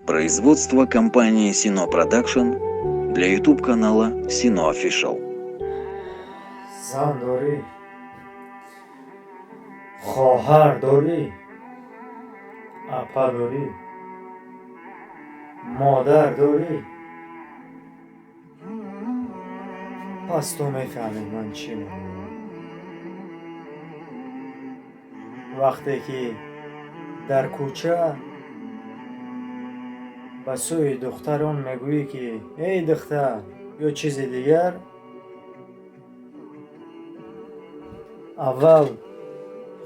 Производство компании Сино Продакшн для YouTube-канала Сино Official. Зан дорӣ, хоҳар дорӣ, апа дорӣ, модар дорӣ, пас ту мефаҳмӣ, ман чӣ мегӯям. Вақте ки дар кӯча ба сӯи духтарон мегӯӣ, ки эй духтар ё чизи дигар, аввал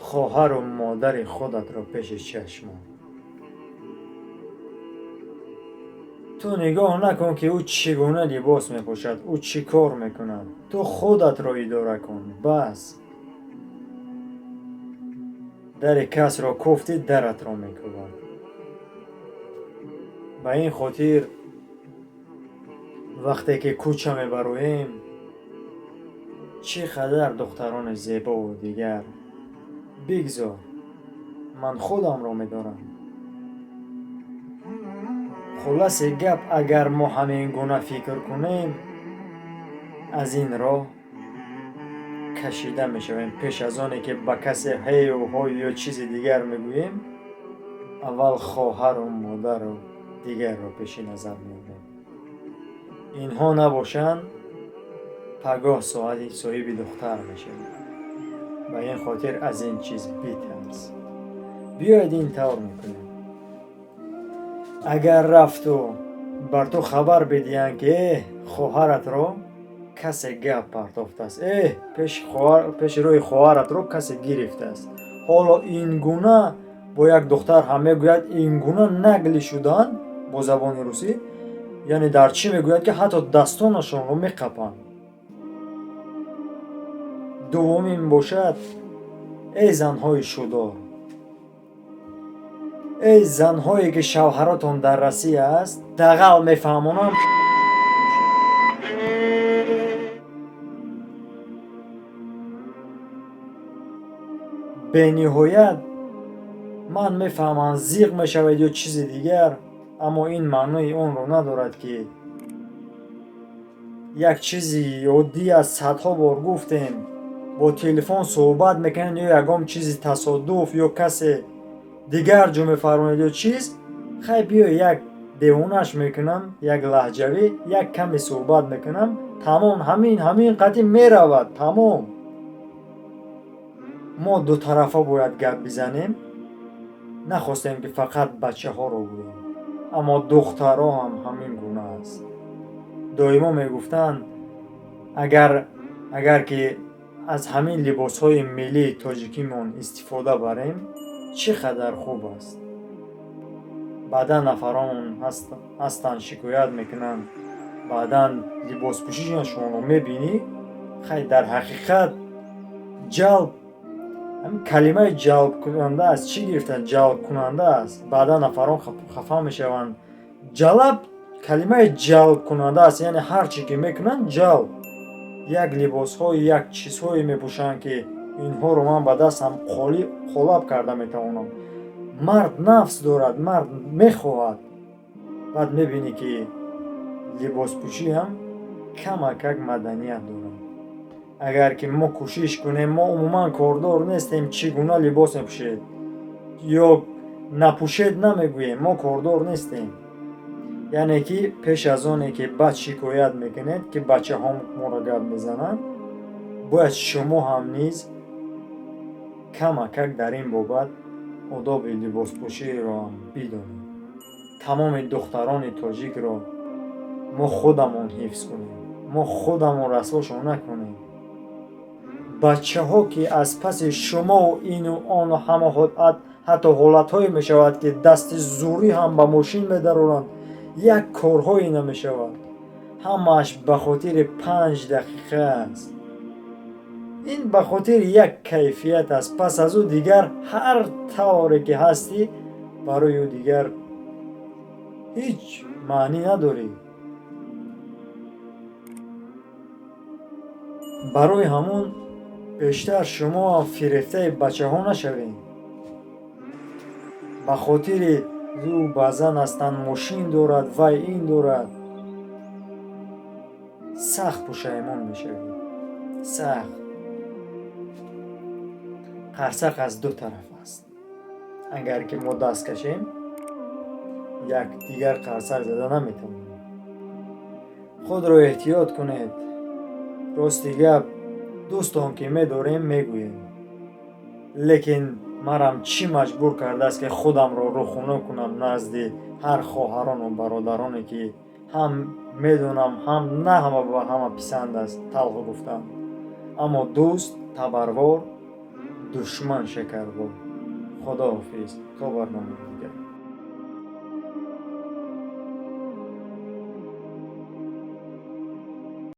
хоҳару модари худатро пеши чашмон. Ту нигоҳ накун, ки ӯ чӣ гуна либос мепӯшад, ӯ чӣ кор мекунад. Ту худатро идора кун, бас. Дари касро куфтӣ, даратро мекӯбад. Ба ин хотир, вақте ки кӯча мебароем, чӣ қадар духтарони зебову дигар, бигзор, ман худамро медорам. Хулоси гап, агар мо ҳамин гуна фикр кунем, аз ин роҳ кашида мешавем. Пеш аз оне ки ба касе ҳею ҳой ё чизи дигар мегӯем, аввал хоҳару модару дигарро пеши назар меорем. Инҳо набошанд, пагоҳ соати соҳиби духтар мешавем. Ба ин хотир аз ин чиз битарс. Биёед, ин тавр мекунем: агар рафту бар ту хабар бидиҳанд, ки э, хоҳаратро касе гап партофтааст, э, пеши рӯи хоҳаратро касе гирифтааст. Ҳоло ин гуна бо як духтар ҳам мегӯяд, ин гуна наглый шудан бо забони русӣ, яъне дар чӣ мегӯяд, ки ҳатто дастонашонро меқапанд. Дуввумин бошад, эй занҳои шудор, эй занҳое ки шавҳаротон дар Россия аст, дағал мефаҳмонам. Бениҳоят ман мефаҳмам, зиқ мешавед ё чизи дигар, аммо ин маънои онро надорад, ки як чизи оддӣ аст. Садҳо бор гуфтем, бо телефон суҳбат мекунед ё ягон чизи тасодуф ё касе дигар ҷо мефармояд ё чиз, хай, биё, як девонаш мекунам, як лаҳҷавӣ, як каме суҳбат мекунам, тамом. Ҳамин қатъи меравад, тамом. Мо дутарафа бояд гап бизанем. Нахостем, ки фақат бачаҳоро гӯем, аммо духтарҳо ҳам ҳамин гуна аст. Доимо мегуфтанд, агар ки аз ҳамин либосҳои миллии тоҷикимон истифода барем, чӣ қадар хуб аст. Баъдан нафарон ҳастанд, шикоят мекунанд. Баъдан либоспӯшишашонро мебинӣ. Хай, дар ҳақиқат ҷалб, ҳамин калимаи ҷалбкунанда аз чӣ гирифта, ҷалбкунанда аст. Баъдан нафарон хафа мешаванд. Ҷалаб калимаи ҷалбкунанда аст, яъне ҳар чӣ ки мекунанд, ҷалб. Як либосҳои, як чизҳое мепӯшанд, ки инҳоро ман ба дастам қолаб карда метавонам. Мард нафс дорад, мард мехоҳад. Баъд мебинӣ, ки либоспӯшӣ ҳам камакак маданият дорад. Агар ки мо кӯшиш кунем, мо умуман кордор нестем, чӣ гуна либос мепӯшед ё напӯшед намегӯем, мо кордор нестем. Яъне ки пеш аз оне ки баъд шикоят мекунед, ки бачаҳо моро гап мезананд, бояд шумо ҳам низ камакак дар ин бобат одоби либоспӯширо ҳам бидонед. Тамоми духтарони тоҷикро мо худамон ҳифз кунем, мо худамон расвошон накунем. Бачаҳо ки аз паси шумову ину ону ҳама, ҳатто ҳолатҳое мешавад, ки дасти зӯрӣ ҳам ба мошин медароранд, як корҳое намешавад. Ҳамааш ба хотири 5 дақиқа аст. Ин ба хотири як кайфият аст. Пас аз ӯ дигар ҳар тавре ки ҳастӣ, барои ӯ дигар ҳеҷ маънӣ надорӣ. Барои ҳамон бештар шумоам фирефтаи бачаҳо нашавед. Ба хотири Ӯ баъзан ҳастанд, мошин дорад, вай ин дорад. Сахт пушаймон мешавӣ, сахт. Қарсак аз ду тараф аст. Агар ки мо даст кашем, якдигар қарсак зада наметавонем. Худро эҳтиёт кунед. Рости гап, дӯстон ки медорем, мегӯем, лекин марам чӣ маҷбур кардааст, ки худамро рӯхунук кунам назди ҳар хоҳарону бародароне, ки ҳам медонам, ҳам на ҳама ба ҳама писанд аст талх гуфтан, аммо дӯст табарвор, душман шакарвор. Худоҳофиз, то барномаи дигар.